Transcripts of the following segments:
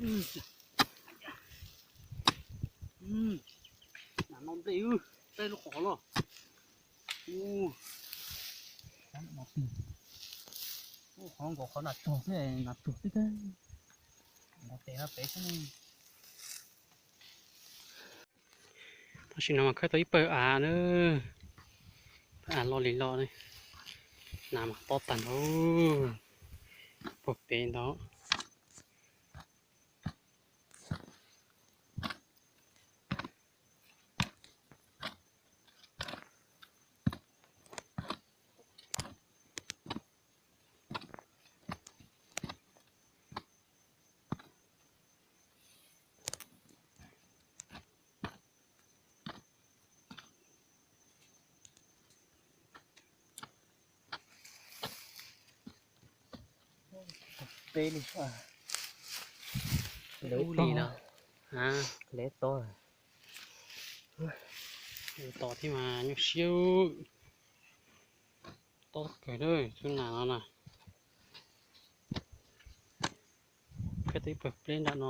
Nas no nplej, tej lub qhov los. Qhov nkaus qhov nas tuag xwb, nas tuag xwb. Nkaus tes no pem xwb. Tam sim no mas khawb tau ib pawg av na, pawg av loj li loj, nas mas tob tag nrho puag pem ntawd. Peb li, ub li no, leb tob, tos thiab mas nyuaj siab. Tob kawg lawm tus nas no na. Khawb tau ib pawg pleb nram no.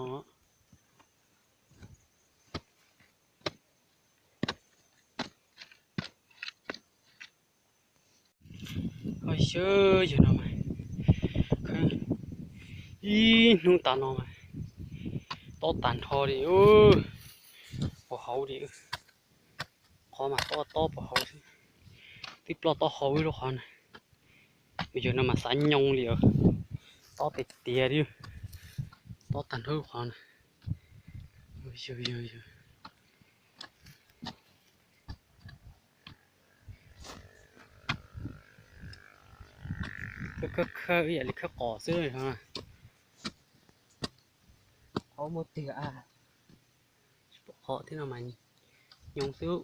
Oj, yog no mas, ib hnub tas no mas tob tag nrho li, puag hauv li. Qhov mas tob tob puag hauv xwb, twb ploj tob hauv lub qhov na. Yog no mas xav nyoo li os, tob tiag tiag li, tob tag nrho lub qhov na. Yog, yog, yog. Khawb khawb ib yam li khawb qos xwb. Qhov muaj twg a? Qhov thiab no mas nyoo xwb.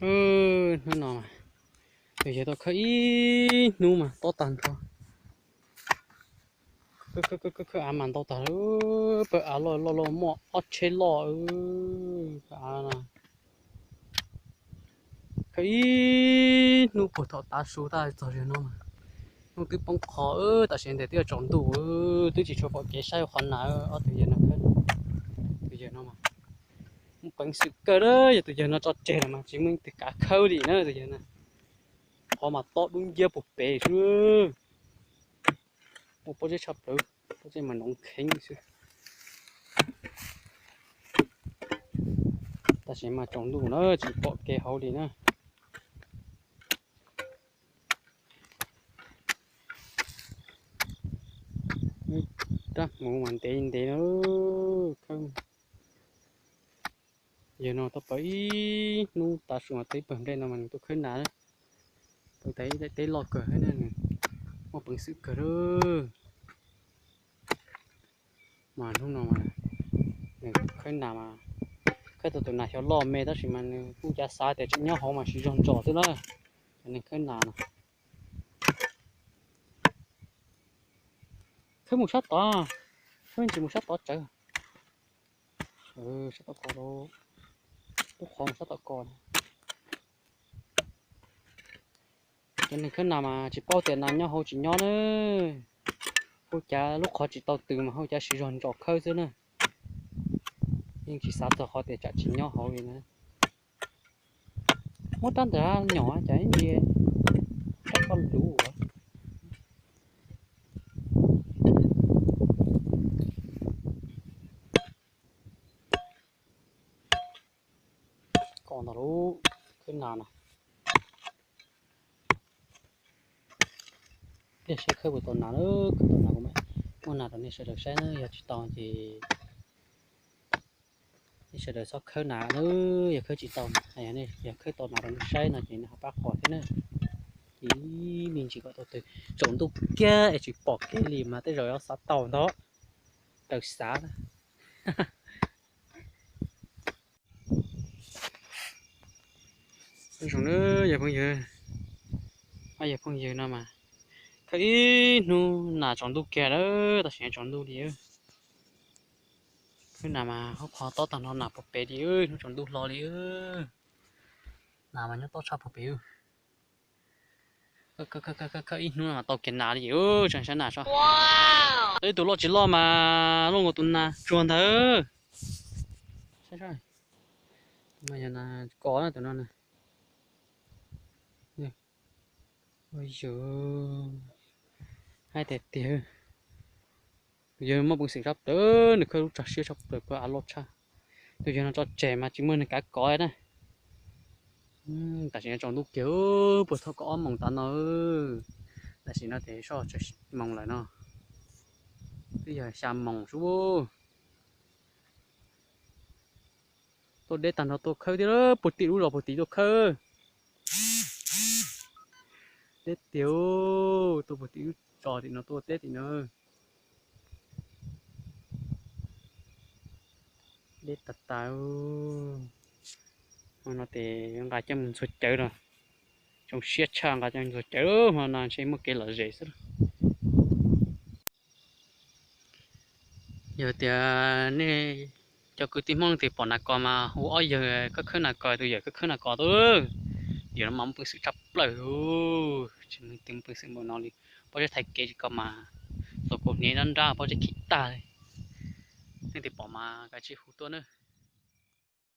Hnub no mas tus yawg tau khawb ib hnub mas tob tag nrho. Khawb av mas ntau tag, pawg av loj loj loj muaj ob tsheb loj. Pawg av no khawb ib hnub puag thaum tav su tab txog zaum no mas hnub twb poob qho, tam sim no twb yuav tsaus ntuj, twb tsis tshua pom kev saib qhov nas. Ob tus yawg no, tus yawg no mas muaj peev xwm kawg, yog tus yawg no tso tseg lawm mas tsis muaj leej twg kav khawb li na tus yawg no. Qhov mas tob dub nciab puag pem xwb. Muaj pob zeb tshaj plaws, pob zeb mas nov kheev xwb. Tam sim mas tsaus ntuj na tsis pom kev hauv li na. Rab hmuv mas ntev ntev na. Yawg no tau pawg ib hnub tav su mas tau ib pawg nplej no mas nws tuaj khawb nas. Pawg teb loj kawg thiab na, nws muaj peev xwm kawg. Mas hnub no nws khawb nas mas khawb tau tus nas xyov loj me tab sis mas nws kuj cav xav tias tseem nyob hauv mas siv zog ntsos xwb na. Cov neeg khawb nas no khawb mus sab tod, khawb tsis mus sab tod tsawv. Sab tod ko, lub qhov mus sab tod ko. Cov neeg khawb nas mas tsis paub tias nas nyob hauv tsis nyob na. Hu cav lub qhov tsis tau tws mas hu cav siv zog ntsos khawb xwb na. Yeej tsis xav txog qhov tias tsam tsis nyob hauv li na. Muab rab ntawd nyom cas ib ntsis rab koj luv. Koj ntag lub khawb nas na. Pliag saib khawb puas tau nas, khawb tau nas kuv mam muab nas rau nej sawv daws saib na, yog tsis tau ces nej sawv daws txhob khawb nas na. Yog khawb tsis tau, yog khawb tau nas rau nej saib no ces nej ho pab qhov thiab na. Ib me ntsis kom tau twg, tsaus ntuj kiag es tsis pom kev li mas tej zaum yuav xav tau ntag, raws xav na. Zoo na yog phooj ywg, yog phooj ywg no mas khawb ib hnub nas tsaus ntuj kiag lawm, tam sim no tsaus ntuj li. Khawb nas mas hauv qhov tob tag nrho nas puag pem li, hnub tsaus ntuj hlo li. Nas mas nyob tob tshaj puag pem. Khawb ib hnub no mas tau kiag nas li, tseem saib nas so. Ib tus loj tsis loj mas loj nkaus tus nas tsuag ntawd. Saib, tus no yog nas kos na, tus no na. Ua yus hais tiag tiag, tus yawg muaj peev xwm tshaj plaws, nws khawb lub tsog siab tshaj plaws, puag av loj tshaj. Tus yawg no tso tseg mas tsis muaj neeg kav kov na. Tam sim no tsaus ntuj kiag, puag thaum kaum ob moos tav no. Tam sim no ces soj tsev moos lawm no, twb yog xya moos sub. Tuaj deb tag nrho tuaj khawb thiab, puag tim lub zos puag tim tuaj khawb. Deb tiag, tuaj puag tim lub zos tim no tuaj teb tim no. Deb tas tas. Hmo no ces nqa coj mus ntxuag cawv los, zoo siab tshaj nqa coj mus ntxuag cawv, hmo no ntshe muaj kev lom zem xwb. Yog tias nej cov kwv tij Hmoob leej twg pom nas kos mas hu ob yawg khawb khawb nas kos, tus yawm khawb khawb nas kos tuaj. Yawm no mas muaj peev xwm tshaj plaws, tsis muaj leej twg muaj peev xwm npaum no li. Pob zeb thaiv kev tsis kos mas, txaus kaus hniav nrab nrab pob zeb khib tag li. Leej twg pom mas kav tsij hu tuaj na.